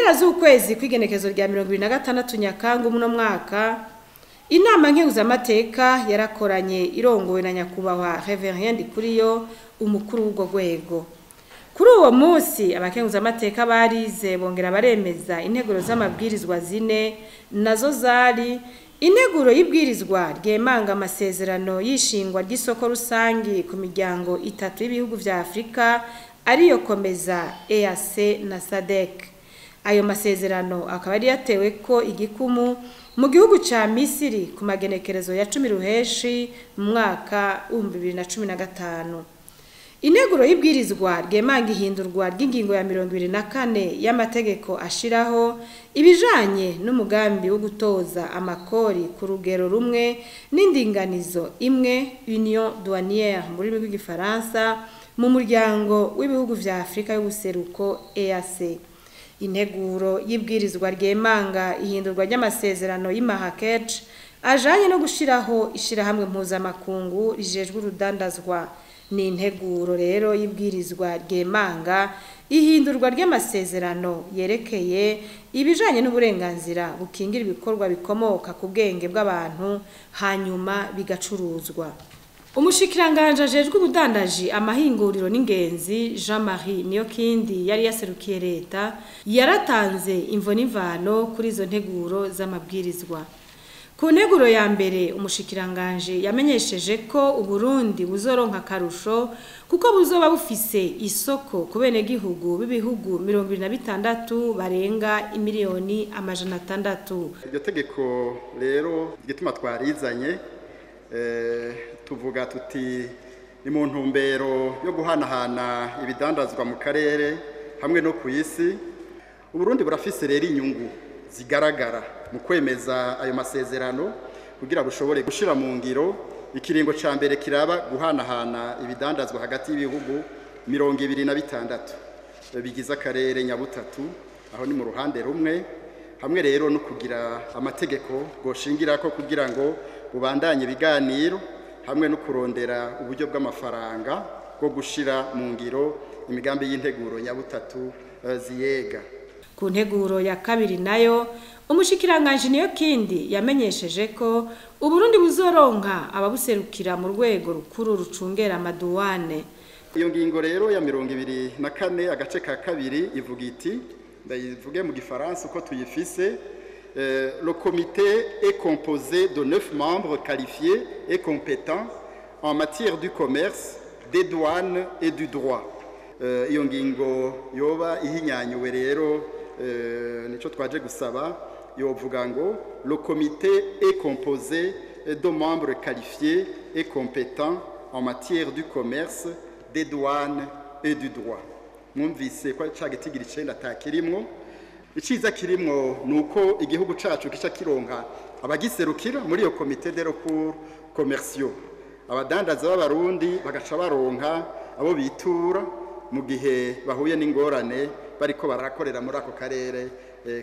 Mu mpera z'ukwezi kw'igenekezo rya 26 Nyakanga muno mwaka, inama nkenguzamateka yarakoranye irongowe na nyakubahwa Reverien Ndikuriyo, umukuru w'urwo rwego. Kuri uwo munsi abakenguzamateka barize bongera baremeza integuro z'amabwirizwa zine, nazo zari integuro y'ibwirizwa ryemanga amasezerano y'ishingwa ry'isoko rusangi ku miryango itatu y'ibihugu vya Afrika, ariyo COMESA, EAC na SADC. Ayo masezerano akaba yari yatewe ko igikumu mu gihugu ca Misiri ku magenekerezo ya 10 Ruheshi mu mwaka 2015. Integuro y'ibwirizwa ryemanga ihindurwa ry'ingingo ya 24 y'amategeko ashiraho ibijanye n'umugambi wo gutoza amakori ku rugero rumwe n'indinganizo imwe, Union douanière mu rurimi rw'igifaransa, mu muryango w'ibihugu vya Afrika y'ubuseruko EAC. Integuro y'ibwirizwa ryemanga ihindurwa ry'amasezerano y'i Marrakech ajanye no gushiraho ishirahamwe mpuzamakungu rijejwe urudandazwa. Ni integuro rero y'ibwirizwa ryemanga ihindurwa ry'amasezerano yerekeye ibijanye n'uburenganzira bukingira ibikorwa bikomoka ku bwenge bw'abantu hanyuma bigacuruzwa. Umushikiranganje ajejwe ubudandaji, amahinguriro n'ingenzi, Jean-Marie Niyokindi, yari yaserukiye leta, yaratanze imvo n'imvano kuri izo nteguro z'amabwirizwa. Ku nteguro ya mbere, umushikiranganje yamenyesheje ko Uburundi buzoronka akarusho kuko buzoba bufise isoko ku benegihugu b'ibihugu 26 barenga imiliyoni 600. Iryo tegeko rero, igituma twarizanye, tuvuga tuti ni mu ntumbero yo guhanahana ibidandazwa mu karere hamwe no ku isi. Uburundi burafise rero inyungu zigaragara mu kwemeza ayo masezerano kugira bushobore gushira mu ngiro ikiringo ca mbere kiraba guhanahana ibidandazwa hagati y'ibihugu 26 bigize akarere nyabutatu. Aho ni mu ruhande rumwe, hamwe rero no kugira amategeko goshingirako kugira ngo bubandanye ibiganiro hamwe no kurondera uburyo bw'amafaranga bwo gushira mu ngiro imigambi y'integuro nyabutatu ziyega. Ku nteguro ya kabiri nayo, umushikiranganje Niyokindi yamenyesheje ko Uburundi buzoronka ababuserukira mu rwego rukuru rucungera amaduwane. Iyo ngingo rero ya 24 agace ka kabiri ivuga iti, ndayivuge mu gifaransa uko tuyifise: "Le comité est composé de 9 membres qualifiés et compétents en matière du commerce, des douanes et du droit." Iyo ngingo yoba ihinyanyuwe rero, nico twaje gusaba, yovuga ngo "Le comité est composé de membres qualifiés et compétents en matière du commerce, des douanes et du droit." Mwumvise ko ca gitigiri 9 atakirimwo. Iciza kirimwo ni uko igihugu cacu gica kironka abagiserukira muri iyo comité de recours commerciaux, abadandaza b'abarundi bagaca baronka abo bitura mu gihe bahuye n'ingorane bariko barakorera muri ako karere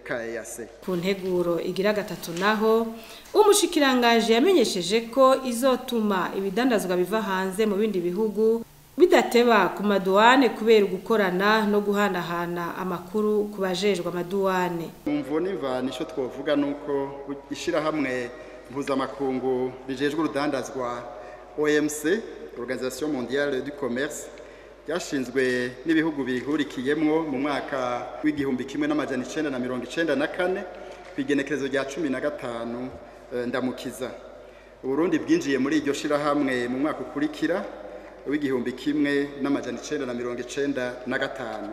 ka EAC. Ku nteguro igira gatatu naho, umushikiranganje yamenyesheje ko izotuma ibidandazwa biva hanze mu bindi bihugu bidateba ku maduwane kubera gukorana no guhanahana amakuru ku bajejwe amaduwane. Mu mvo n'imvano, ico twovuga nuko ishirahamwe mpuzamakungu rijejwe urudandazwa, OMC, Organisation Mondiale du Commerce, ryashinzwe n'ibihugu bihurikiyemwo mu mwaka w'1994 kw'igenekerezo rya 15 Ndamukiza. Uburundi bwinjiye muri iryo shirahamwe mu mwaka ukurikira w'1995.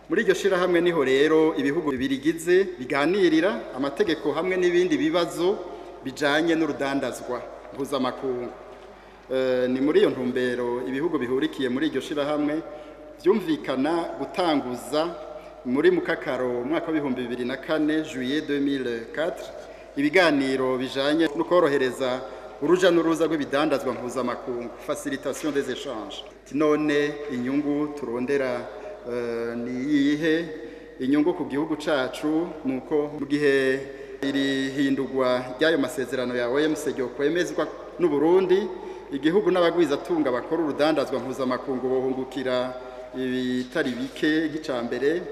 Muri iryo shirahamwe niho rero ibihugu birigize biganirira amategeko hamwe n'ibindi bibazo bijanye n'urudandazwa mpuzamakungu. Ni muri iyo ntumbero ibihugu bihurikiye muri iryo shirahamwe vyumvikana gutanguza muri mukakaro umwaka w'2004, juillet 2004, ibiganiro bijanye no korohereza uruja n'uruza rw'ibidandazwa mpuzamakungu, facilitation des échanges. None inyungu turondera ni iyihe? Inyungu ku gihugu cacu nuko mu gihe iri hindurwa ry'ayo masezerano ya OMC ryo kwemezwa n'u Burundi, igihugu n'abagwizatunga bakora urudandazwa mpuzamakungu bohungukira ibitari bike. Gica mbere,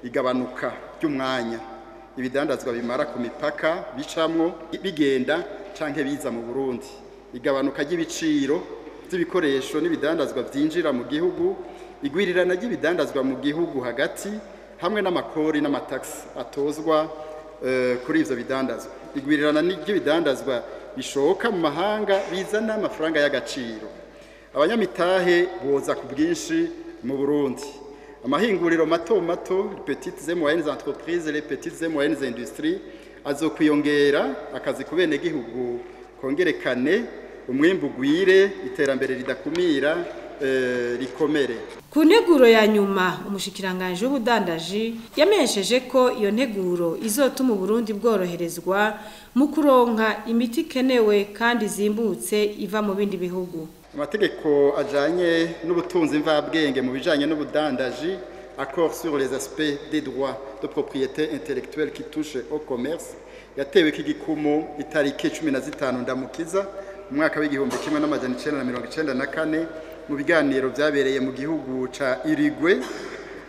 igabanuka ry'uburyo. ry'umwanya ibidandazwa bimara ku mipaka bicamwo bigenda canke biza mu Burundi, igabanuka ry'ibiciro by'ibikoresho n'ibidandazwa byinjira mu gihugu, igwirirana ry'ibidandazwa mu gihugu hagati hamwe n'amakori n'amataxi atozwa kuri ivyo bidandazwa, igwirirana ry'ibidandazwa bishoka mu mahanga bizana amafaranga y'agaciro, abanyamitahe boza ku bwinshi mu Burundi, amahinguriro mato mato, les petites et moyennes entreprises, les petites et moyennes industries azokwiyongera, akazi ku benegihugu kongerekane, umwimbu ugwire, iterambere ridakumira rikomere. Ku nteguro ya nyuma, umushikiranganje w'ubudandaji yamenyesheje ko iyo nteguro izotuma Uburundi bworoherezwa mu kuronka imiti ikenewe kandi izimbutse iva mu bindi bihugu. Amategeko ajanye n'ubutunzi mvabwenge mu bijanye n'ubudandaji, accord sur les aspects des droits de propriété intellectuelle qui touchent au commerce, yatewe k'igikumu itariki 15 Ndamukiza mu mwaka w'1994 mu biganiro byabereye mu gihugu ca Uruguay,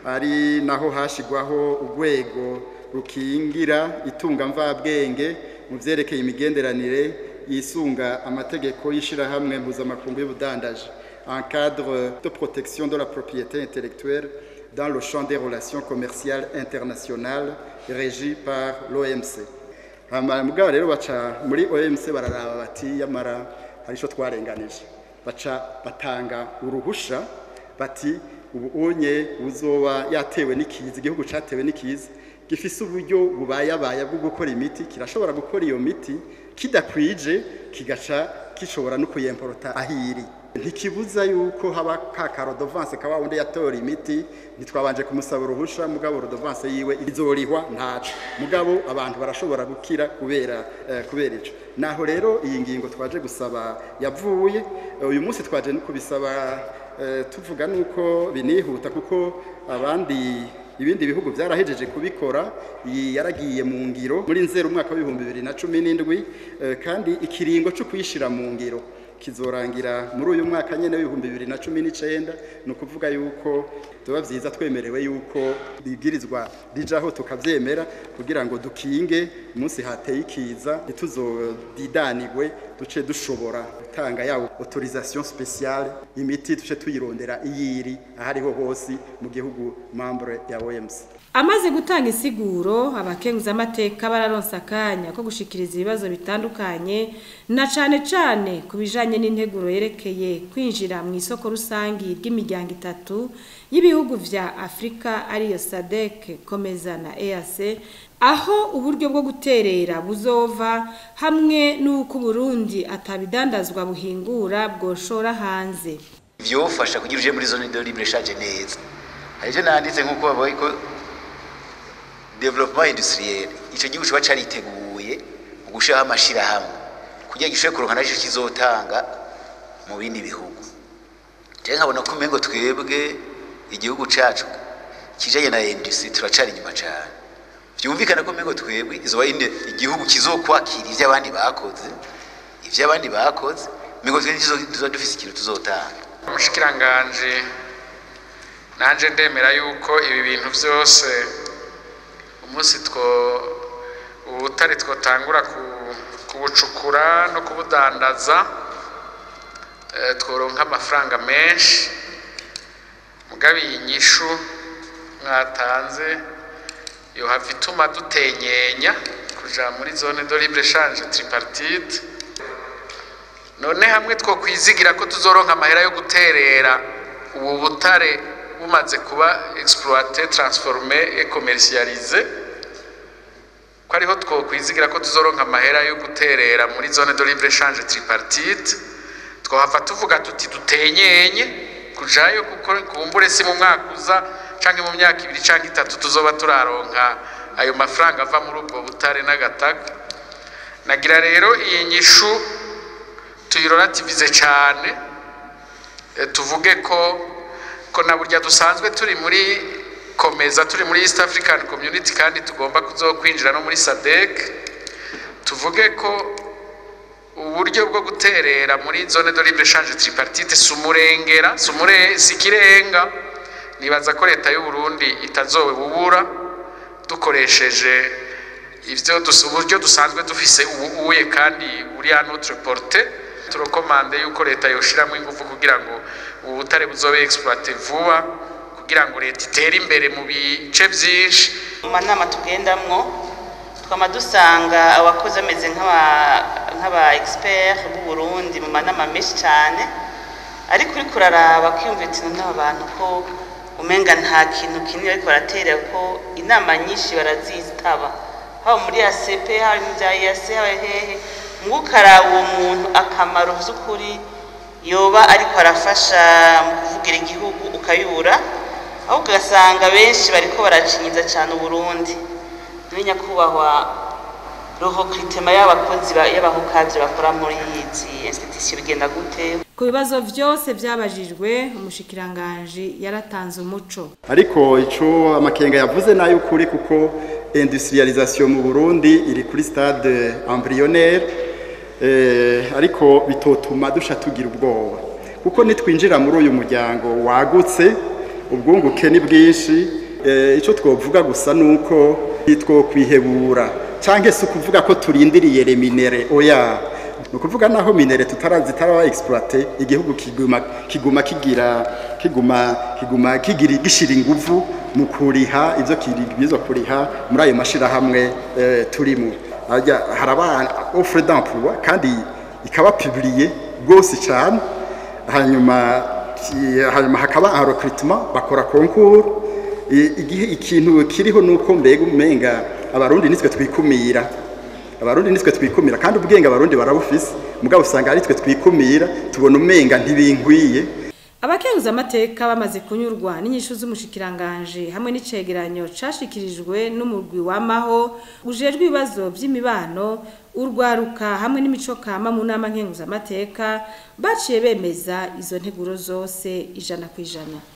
ari naho hashigwaho urwego rukingira itunga mvabwenge mu vyerekeye imigenderanire yisunga amategeko y'ishirahamwe mpuzamakungu y'ubudandaji, un cadre de protection de la propriété intellectuelle dans le champ des relations commerciales internationales régi par l'OMC. Hama mugabo rero baca muri OMC bararaba bati yamara hari ico twarenganije, baca batanga uruhusha bati ubu unye uzoba yatewe n'ikiza, igihugu catewe n'ikiza gifise uburyo bubayabaya bwo gukora imiti, kirashobora gukora iyo miti kidakwije kigaca gishobora no kuyemporota ahiri. Ntikibuza yuko haba ka redevance ka wundi yatora imiti, ntitwabanje kumusaba uruhusha, mugabo redevance yiwe izorihwa ntaco, mugabo abantu barashobora gukira kubera ico. Naho rero iyi ngingo twaje gusaba yavuye uyu munsi, twaje no kubisaba tuvuga nuko binihuta kuko abandi ibindi bihugu byarahejeje kubikora. Iyi yaragiye mu ngiro muri nzero umwaka w'2017, kandi ikiringo cyo kuyishira mu ngiro kizorangira muri uyu mwaka nyene w'2019. Ni ukuvuga yuko tuba vyiza twemerewe yuko ibwirizwa rijaho tukavyemera kugira ngo dukinge umunsi hateye ikiza ntituzodidanigwe, duce dushobora gutanga yawo autorisation spéciale, imiti duce tuyirondera iyiri ahariho hose mu gihugu membre ya OMC. Amaze gutanga insiguro, abakenguzamateka bararonsa akanya ko gushikiriza ibibazo bitandukanye, na cane cane ku bijanye n'integuro yerekeye kwinjira mu isoko rusangi ry'imiryango itatu y'ibihugu vya Afrika, ariyo SADC, COMESA na EAC, aho uburyo bwo guterera buzova hamwe n'uko Burundi atabidandazwa buhingura bwoshora hanze. Vyofasha kugira uje muri zone de libre échange neza. Hari ivyo nanditse nkuko bavuga ko développement industriel ico gihugu kiba cariteguye mu gushiraho amashirahamwe kugira gishobore kuronka naco kizotanga mu bindi bihugu. Je nkabona ko umengo twebwe igihugu cacu kijanye na industrie turacari inyuma cane. Vyumvikana ko umengo twebwe izoba igihugu kizokwakira ivy'abandi bakoze, umengo twebwe tuzoba dufise ikintu tuzotanga. Umushikiranganje nanje ndemera yuko ibi bintu vyose umunsi two ubutare twotangura kubucukura no kubudandaza, tworonka amafaranga menshi. Mugabe iyi nyishu mwatanze yohava ituma dutenyenya kuja muri zone de libre échange tripartite. None hamwe twokwizigira ko tuzoronka amahera yo guterera ubu butare bumaze kuba exploité, transformé et commercialisé, ko ariho twokwizigira ko tuzoronka amahera yo guterera muri zone de libre échange tripartite, twohava tuvuga tuti dutenyenye kujayo, kuko kumbure si mu mwaka uza canke mu myaka ibiri canke itatu tuzoba turaronka ayo mafaranga ava muri ubwo butare n'agataka. Nagira rero iyi nyishu tuyirelativize cane, tuvuge ko na burya dusanzwe turi muri COMESA, turi muri East African Community, kandi tugomba kuzokwinjira no muri SADC. Tuvuge ko uburyo bwo guterera muri zone de libre échange tripartite sumurengera sumure sikirenga. Nibaza ko leta y'u Burundi itazobubura, Dukoresheje ivyo uburyo dusanzwe dufise ubu uye kandi uri à notre portée, turecommande yuko leta yoshiramwo ingufu kugira ngo ubu butare buzobe exploité vuba, kugira ngo leta itere imbere mu bice vyinshi. Mu manama tugendamwo twama dusanga abakozi bameze nk'aba expert b'u Burundi mu manama menshi cyane, ariko uriko uraraba kwiyumvira uti n'aba bantu ko umenga nta kintu kinini bariko baratera, ko inama nyinshi barazitaba, haba muri ACP, haba mu bya EAC, haba hehe, ngo ukaraba uwo muntu akamaro vy'ukuri yoba ariko arafasha mu kuvugira igihugu ukabibura, ahubwo ugasanga benshi bariko baracinyiza cyane Uburundi. Niwe nyakubahwa, recrutement y'abakozi y'abahokadre bakora muri izi institution bigenda gute? Ku bibazo vyose vyabajijwe, umushikiranganji yaratanze umuco. Ariko ico amakenga yavuze nayo ukuri, kuko industrialisation mu Burundi iri kuri stade embryonnaire, ariko bitotuma dusha tugira ubwoba, kuko nitwinjira muri uyu muryango wagutse ubwunguke ni bwinshi. Ico twovuga gusa nuko twokwihebura canke se ukuvuga ko turindiriye les minerais, oya. Ni ukuvuga naho minerais tutarazitaraba exploité, igihugu kiguma kigira kiguma kigira gishira inguvu mu kuriha ivyo kiribizwa kuriha muri ayo mashirahamwe turimo. Harya haraba offre d'emploi kandi ikaba publiée gose cyane, hanyuma hakaba un recrutement, bakora concours. Igihe ikintu kiriho nuko mbega umenga Abarundi nitwe twikumira, Abarundi nitwe twikumira, kandi ubwenge Abarundi barabufise, mugabo usanga ari twe twikumira, tubona umenga ntibinkwiye. Abakenguza amateka bamaze kunyurwa n'inyishu z'umushikiranganje hamwe n'icegeranyo cashikirijwe n'umurwi wamaho ujejwe ibibazo vy'imibano, urwaruka hamwe n'imico kama mu nama nkenguza amateka, baciye bemeza izo nteguro zose 100%.